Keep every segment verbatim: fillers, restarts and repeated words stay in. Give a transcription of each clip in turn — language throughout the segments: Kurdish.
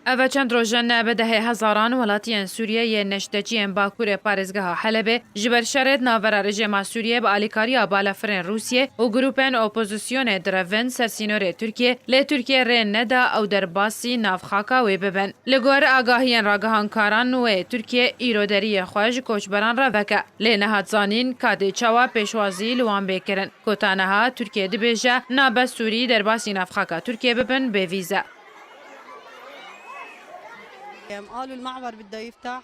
Eve çend roj in bi dehê hezaran welatiyên Sûriyê yên neşteciyên bakurê parêzgeha Helebê ji ber şerê di navbera rejêma Sûriyê bi alîkariya balafirên Rûsiyê û grûpên opozisyonê direvin ser sînorê Tirkiyê, lê Tirkiye rê neda ew derbasî nav xaka wê bibin. Li gor agahiyên ragihankaran wê Tirkiye îro deriyê xwe ji koçberan re veke, lê nehat zanîn ka dê çawa pêşwazî li wan bê kirin. Ku ta niha Tirkiye dibêje nabe Sûrî derbasî nav xaka Tirkiye bibin bê vîze. قالوا المعبر بده يفتح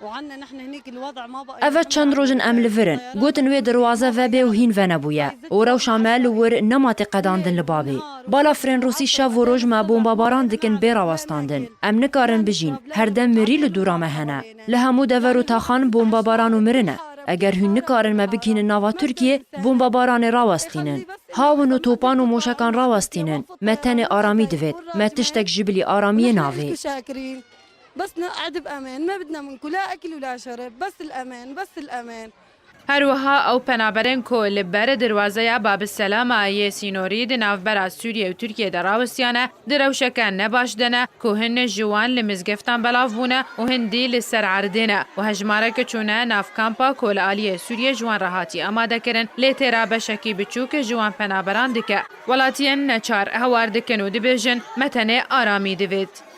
وعنا نحن هنيك الوضع ما بقى Eve çend roj in em li vir in. Gotin wê derwaze vebe û hîn venebûye. Û rewşa me li wir nema tê qedandin li babê. Balafirên Rûsî şev û roj me bombabaran dikin bê rawestandin. Em nikarin bijîn. Her dem mirî li dûra me hene. Li hemû dever û taxan bombabaran û mirin e. Eger hûn nikarin me bigihînin nava Tirkiyê, bombabaranê rawestînin. Hawin û topan û moşekan rawestînin. Me tenê aramî divêt. Me tiştek ji bilî aramiyê navê. شاكرين. بس نقعد بأمان، ما بدنا منكم لا أكل ولا شرب، بس الأمان، بس الأمان. Her wiha ew penaberên ku li ber dirwazeya Bab Selama yê sînorî di navbera Sûriye û Tirkiye de rawestiyane, di rewşeke ne baş de ne, ku hin ji wan li mizgeftan belav bûne û hin dî li ser erdê ne û hejmarek çûne nav kampa ku li aliyê Sûriye ji wan re hatiye amade kirin, lê têra beşekî biçûk ji wan penaberan dike. Welatiyên neçar hewar dikin û dibêjin, me tenê aramî divêt.